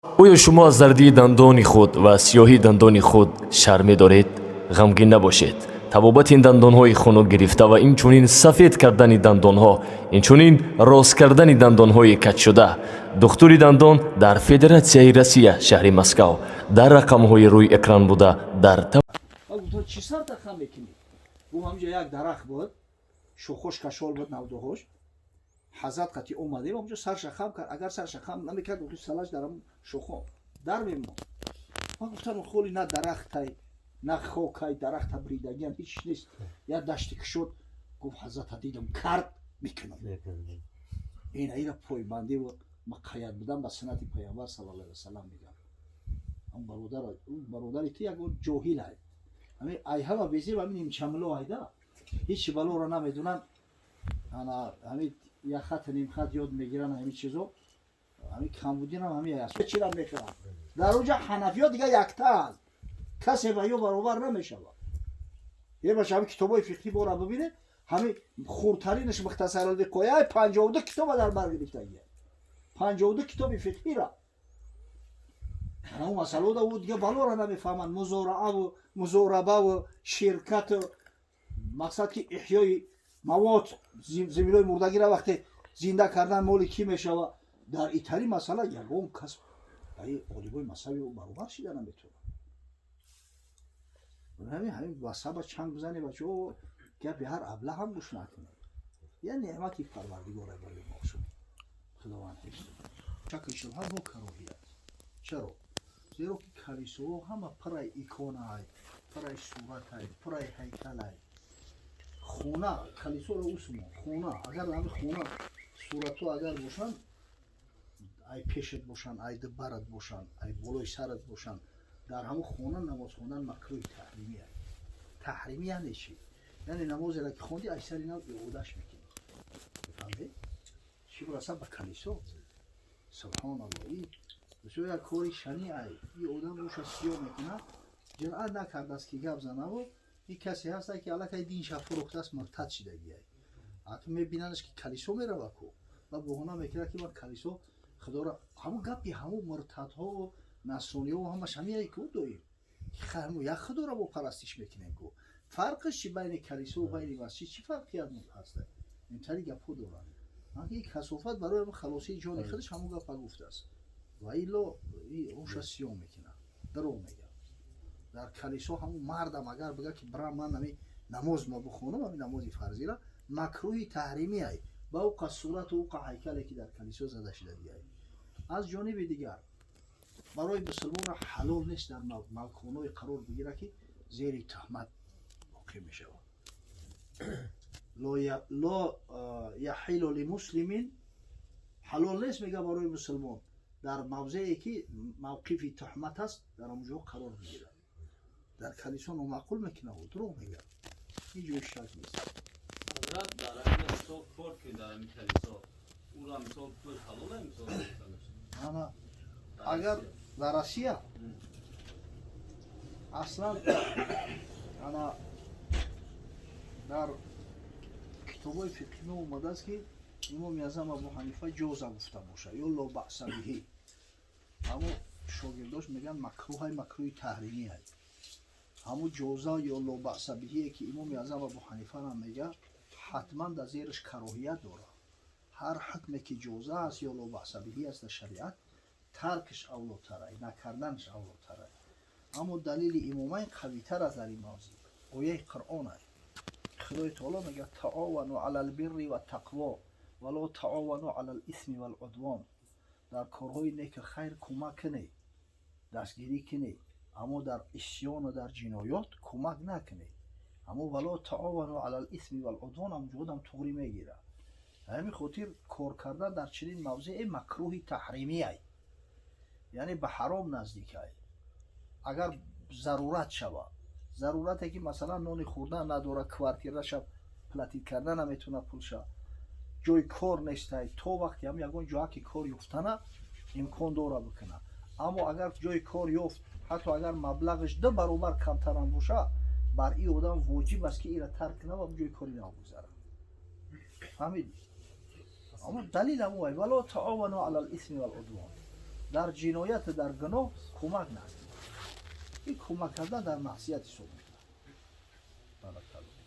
Оё шумо аз зардии дандони худ ва сиёҳии дандони худ шарм медоред? Ғамгин набошед. Табобати ин дандонҳои хунук гирифта ва инчунин сафед кардани дандонҳо, инчунин рост кардани дандонҳои каҷшуда, духтури дандон дар Федератсияи Россия, шаҳри Москав, дар рақамҳои рӯи экран буда дар Гуфтам: «Чӣ сарта хам мекунӣ?» Гуфт: «Ҳамҷо як дарахт буд, шохош кашол буд, навдоҳош. Ҳазрат қати омадем, ҳамҷо сарша хам кард. Агар сарша хам намекард, салаш дар шохо дар мемонд». Ман гуфтам: «Холи на дарахтай, на хокай, дарахта бридагиам ҳеч нест, як дашти кушод». Гуфт: «Ҳазрата дидам, кард, мекунам». Ина ира пойбандӣ муқайяд будан ба суннати Паёмбар саллаллоҳу алайҳи васаллам мегам. Бародар, бародари ту ягон ҷоҳил ай, ҳамин ай ҳама безеб, ҳамин нимчамло айда, ҳечи балоро намедонанд. Ана ҳамин як хат, ним хат ёд мегиранд, ҳамин чизо, ҳамин камбудинам ҳамин аст. Чира мехӯранд дар онҷа? Ҳанафиё дига якта аст, касе ба ё баробар намешавад. Ебаша, ҳамин китобҳои фиқҳӣ бора бибинед, ҳамин хурдтаринаш Мухтасарулвиқоя 52 китоба дар бар гирифтагия, 52 китоби фиқҳира. Ҳамун масъалаода ӯ дига балора намефаҳманд: музорааву музорабаву ширкату мақсад ки эҳёи мавот, заминои мурдагира вақте зинда кардан, моли кӣ мешава. Дар итари масъала ягон кас ба олимои мазҳаби ӯ баробар шида наметавонад. Ҳамин васаба чанг бизане, бачаҳо, гапи ҳар аблаҳ ҳам гӯш накунед. Я неъмати Парвардигоре барои мо шуд, Худованд ҳифз. Шакли шубҳа бо кароҳият. Чаро? Зеро ки калисоҳо ҳама пурай иконаай, пурай суратай, пурай ҳайкалай. Хона калисоро усмо, хона агар ҳами хона суратҳо агар бошанд, ай пешат бошанд, ай дубарат бошанд, ай болои сарат бошанд, дар ҳамон хона намоз хондан макрӯҳи таҳримӣ аст. Таҳримӣ яъне чӣ? Яъне намозеро ки хонди, ай сари нав иодаш мекунӣ. Мефаҳмед? Чӣ бираса ба калисо? Субҳоналло, ин бисёр як кори шани ай. Ин одам рӯша сиёҳ мекунад, ҷуръат накардааст, ки гап занаву ин касе ҳаста, ки аллакай динша фурӯхтааст, муртад шидагиай. Ҳатто мебинандаш, ки калисо мерава ку ва баҳона мекунад, ки ман калисо худоро. Ҳамун гапи ҳамун муртадҳову насрониҳо ҳамаш ҳамияй ку доим, ҳамун як худоро мо парастиш мекунем ку, фарқиш чи? Байни калисову байни масҷид чӣ фарқият ҳаста? Интари гапҳо доранд. Ин касофат барои ҳамун халосии ҷони худаш ҳамун гапа гуфтааст ва илло ҳуша сиёҳ мекунад, дурӯғ мегӯяд. Дар калисо ҳамун мардам агар бигӯяд, ки бирам, ман ами намоз ма бихонам, ами намози фарзира, макрӯҳи таҳримӣ ай, ба уқа сурату уқа ҳайкале, ки дар калисо зада шудагиай. Аз ҷониби дигар, барои мусулмонро ҳалол нест дар маконое қарор бигирад, ки зери туҳмат воқеъ мешавад. Ла яҳиллу лимуслимин, ҳалол нест, мега, барои мусулмон дар мавзее, ки мавқифи туҳмат аст, дар он ҷо қарор бигирад. Дар калисо номаъқул мекунад, дурӯғ мегӯяд, ҳеҷ ҷои шак нест. Ҳазрат, дар ҳамин мисол кор ки дар ҳамин калисо, ура мисол пул ҳалоле мисол? Ана, агар дар Россия аслан, ана, дар китобҳои фиқҳӣ мо омадааст, ки Имоми Аъзам Абу Ҳанифа ҷоза гуфта бошад ё ло баъса биҳӣ, аммо шогирдош мегӯянд макрӯҳай, макрӯҳи таҳримӣ ай. Ҳамун ҷоза ё ло баъса биҳие, ки Имоми Аъзам Абу Ҳанифарам мегӯяд, ҳатман дар зераш кароҳият дорад. Ҳар ҳукме, ки ҷоза аст ё ло баъса биҳӣ аст дар шариат, таркиш авлотарай, накарданаш авлотарай. Аммо далели имомайн қавитар аст дар ин мавзӯъ, ояи Қуръон ай. Худои Таоло мегӯяд: «Таовану ала лбирри ваттақво ва ло таовану ала лисми валудвон». Дар корҳои неку хайр кӯмак кунед, дастгирӣ кунед, аммо дар исёну дар ҷиноёт кӯмак накунед. Аммо ва ло таовану ала лисми валудвон ҳамҷодам туғрӣ мегирад. Ҳамин хотир кор кардан дар чунин мавзее макрӯҳи таҳримӣ ай, яъне ба ҳаром наздик ай. Агар зарурат шавад, зарурате, ки масалан нони хӯрдан надорад, квартираша платить кардан наметавонад, пулша, ҷои кор нестай, то вақте ҳам ягон ҷоа ки кор ёфтана имкон дора бикунад. Аммо агар ҷои кор ёфт, ҳатто агар маблағаш ду баробар камтарам боша, бар ин одам воҷиб аст, ки ира тарк кунад ва ҷои кори нав гузарад. Фаҳмидӣ? Аммо далил ҳамон: ва ло таовану ала лисми валудвон. Дар ҷиноят, дар гуноҳ кӯмак накунед. Ин кӯмак кардан дар маъсият ҳисоб мешавад. Баракалло.